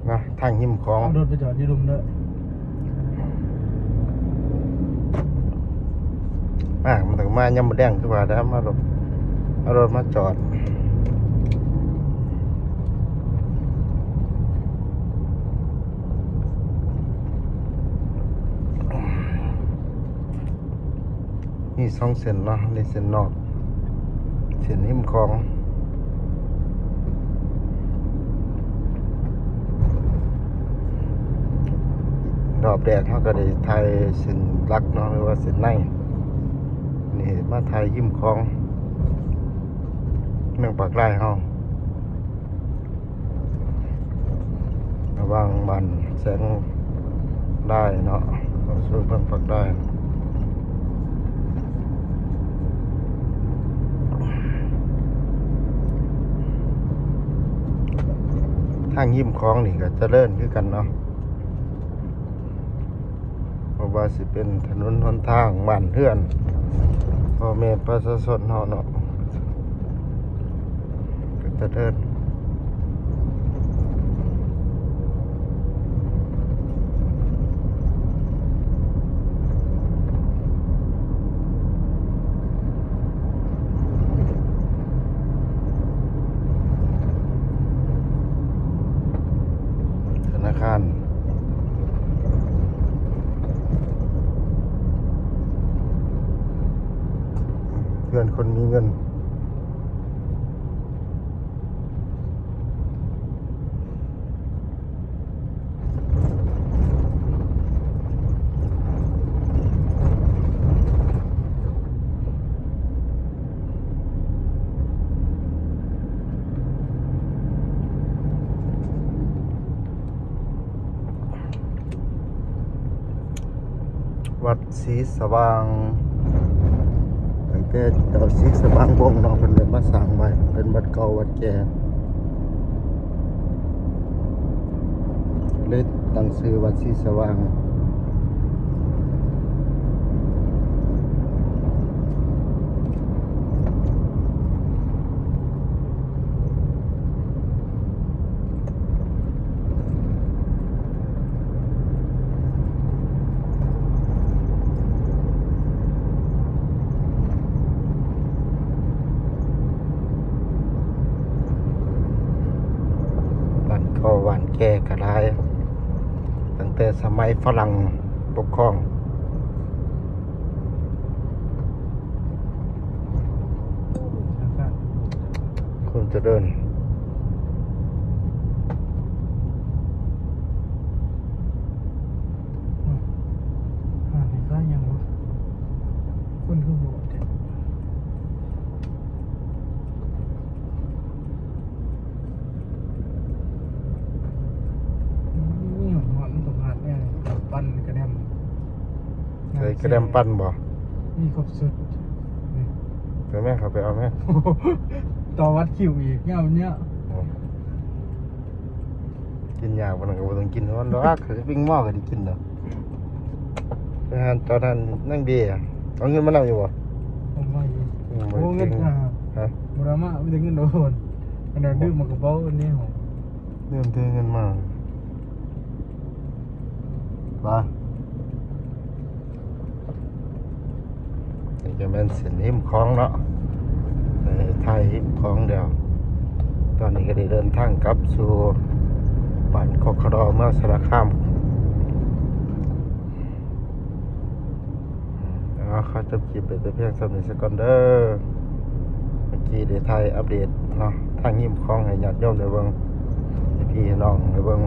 ນະ ທາງຮິມຂອງ ເອົາລົດໄປຈອດຢູ່ລຸ່ມເດີ. ອ່າ ມັນຕ້ອງມາຍາມມື້ແລງຄືວ່າແຫຼະ ມາລົດ ເອົາລົດມາຈອດ. ມີສອງເສັ້ນເນາະ ນີ້ເສັ້ນນອກ ເສັ້ນຮິມຂອງ. ຮອບແລກເຮົາກໍໄດ້ຖ່າຍເສັ້ນຫຼັກເນາະ ຫຼືວ່າເສັ້ນໃນ. ນີ້ມາຖ່າຍຮິມຂອງເມືອງປາກລາຍເຮົາ. ລະຫວ່າງບ້ານແສງລາຍເນາະ ເຂົ້າສູ່ເມືອງປາກລາຍ. ທາງຮິມຂອງນີ້ກໍຈະເລີນຄືກັນເນາະ. ບໍ່ວ່າຊິເປັນຖະໜົນຫົນທາງ ບ້ານເຮືອນ ພໍ່ແມ່ປະຊາຊົນເຮົາເນາະ ກໍຈະເລີນ. ທະນາຄານ ເຮືອນຄົນມີເງິນ. ວັດສີສະຫວ່າງ ຕັ້ງແຕ່ເຈົ້າສີສະຫວ່າງວົງເນາະ ເພິ່ນໄດ້ມາສ້າງໄວ້ ເປັນວັດເກົ່າວັດແກ່ ເລີຍຕັ້ງຊື່ວັດສີສະຫວ່າງ. ບ້ານເກົ່າບ້ານແກ່ກໍຫຼາຍ ຕັ້ງແຕ່ສະໄໝຝຣັ່ງປົກຄອງ. ຄວາມຈະເລີນ ຮ້ານນີ້ຂາຍຫຍັງວະ? ຄົນຄືບໍ່ຫຼາຍແທ້? ອືມ ຮ້ອນ ມັນຕ້ອງຮ້ານແນວນີ້ ປັ້ນກະແດ່ມ. ໃສ່ກະແດ່ມປັ້ນບໍ່? ມີຄົບຊຸດນີ້. ໄປແມ່ ເຂົ້າໄປເອົາແມ່. ຕໍ່ວັດຄິວອີກຍາວເນຍ. ໂອ້ ກິນຍາກປານນັ້ນກໍບໍ່ຕ້ອງກິນນຳມັນດອກ ເຂົາຈະປີ້ງໝໍ້ກໍໄດ້ກິນດອກ. ໄປຫາຕອນນັ້ນນາງເບ ເອົາເງິນມານຳຢູ່ບໍ່? ເອົາມາຢູ່. ອືມ ໂອ້ ບໍ່ໄດ້ ເງິນ ຫາ? ບໍ່ໄດ້ມາ ມີແຕ່ເງິນໂອນ. ອັນນັ້ນ ອໍ ລືມເອົາກະເປົາອັນນີ້ ລືມຖືເງິນມາ. ມາ ນີ້ກໍແມ່ນເສັ້ນຮິມຂອງເນາະ ໄປຖ່າຍຮິມຂອງແລ້ວ. ຕອນນີ້ກໍໄດ້ເດີນທາງກັບສູ່ບ້ານຄອກຂະດໍ ເມືອງສາລະຄາມ. ເອົາ ຂໍຈົບຄລິບໄປແຕ່ພຽງສ່ຳນີ້ສາກ່ອນເດີ. ເມື່ອກີ້ໄດ້ຖ່າຍອັບເດດເນາະ ທາງຮິມຂອງໃຫ້ຍາດໂຍມໄດ້ເບິ່ງ ໃຫ້ພີ່ໃຫ້ນ້ອງໄດ້ເບິ່ງ.